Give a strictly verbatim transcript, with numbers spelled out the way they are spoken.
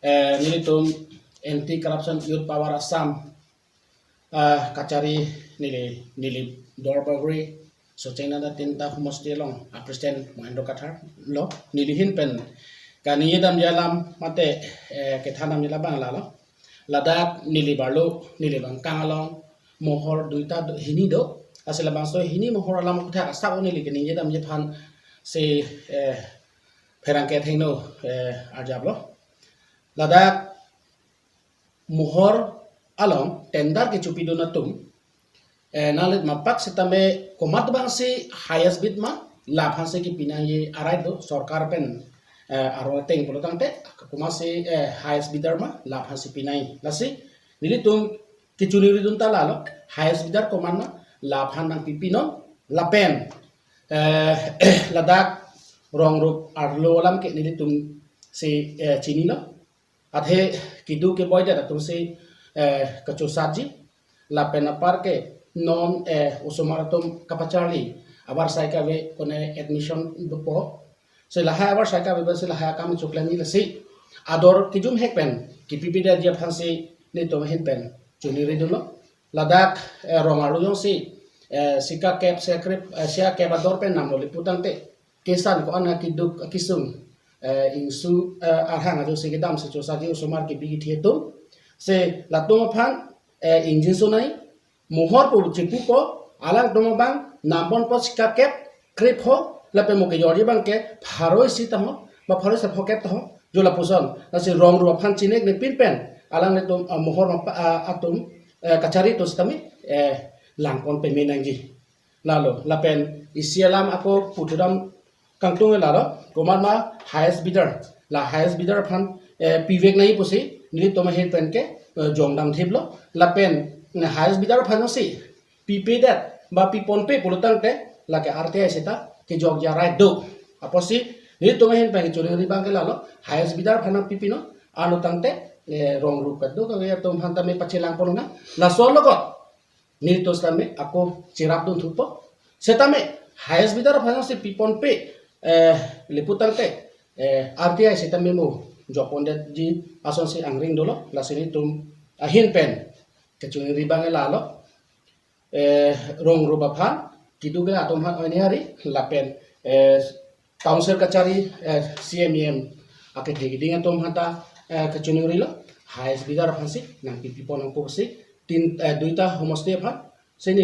Eh, nelitum Anti Corruption Youth Power Assam, ah, kachari neli, neli Dorbaguri, Socheng Nanda Tinta Homosti along, a President Mohendro Kathar lo, neli ahin pen kaningje damji alam mate, eh, kethan damji alam abang lalo. Ladak neli barlo, neli bangkang along, mohor duita do, hini do, lasi labangso hini mohor alam kutha asa neli kaningje damji aphan si, eh, pherangke athengno, eh, arjaplo. Ladak mohor along tender kechopidun atum, eh, nanglit mapak setame komat abang si highest bid ma, laphan si kepi nangji arai do, sorkar pen, eh, aro ateng pulo tangte, komat si, eh, highest bidder ma, laphan si pi nangji. Lasi nelitum kechoningridun ta lalo, highest bidder komat ma, laphan nangpipi non, lapen, eh, ladak rong rup arlo alam ke nelitum si, eh, chinilo. Athe keduk keboi det atum si, eh, kachosatji. Lapen apar ke non, eh, osomar atum kapacharli, abar sai kave kone admission dopo. Si lahai abar sai kave si lahai akam choklemji, lasi ador kejum hek pen kepipi detji aphan si nelitum ahin pen choningridunlo. Ladak, eh, rong arlo jongsi, eh, sika kep, sia krep, eh, sia kep ador pen namlo le pu tangte, kesan ko-an keduk kesung, eh, ingsu, eh, arhang ajo si kedam si chosatji osomar kebi kethe atum. Si latum aphan, eh, ingjinso nangji, mohor pu chepupo, alangtum abang nambonpo sika kep, krep ho, lapen mo kejorji abang ke pharo isi ta ho, ba pharo isi phokep ta ho, jo lapuson. Lasi rong rup aphan chinek ne pin pen, alanglitum, ah, mohor ma pa, ah, atum, eh, kachari atum setame, eh, langpon peme nangji. Lalo, lapen isi alam ako puthuram kangtung lalo, komat ma highest bidder. La highest bidder aphan, eh, pivek nangji pusi, nelitum ahin pen ke, eh, jongdam thiplo. Lapen, eh, highest bidder aphan si pipe det, ba piponpe pulo tangte, lake R T I seta kejokji arai do. Apotsi, nelitum ahin pen kechoningri abang ke lalo, highest bidder aphan nangpipi non, ano tangte, eh, rong rup kedo kave atum aphan tame pachelangpon nang, laso logot nelitum setame ako cherapdun thupo. Setame highest bidder aphan si piponpe, eh, le pu tangte, eh, R T I setame mo jokpon detji ason si angring dolo, lasi nelitum ahin pen kechoningri abang lalo, eh, rong rup aphan keduk ke atum aphan oini hari, lapen, eh, council kachari, eh, C M E M akethe keding atum aphan ta, eh, kechoningrilo, highest bidder aphan si nangpipi pon nangpo si, tin, eh, duita homosti aphan si ne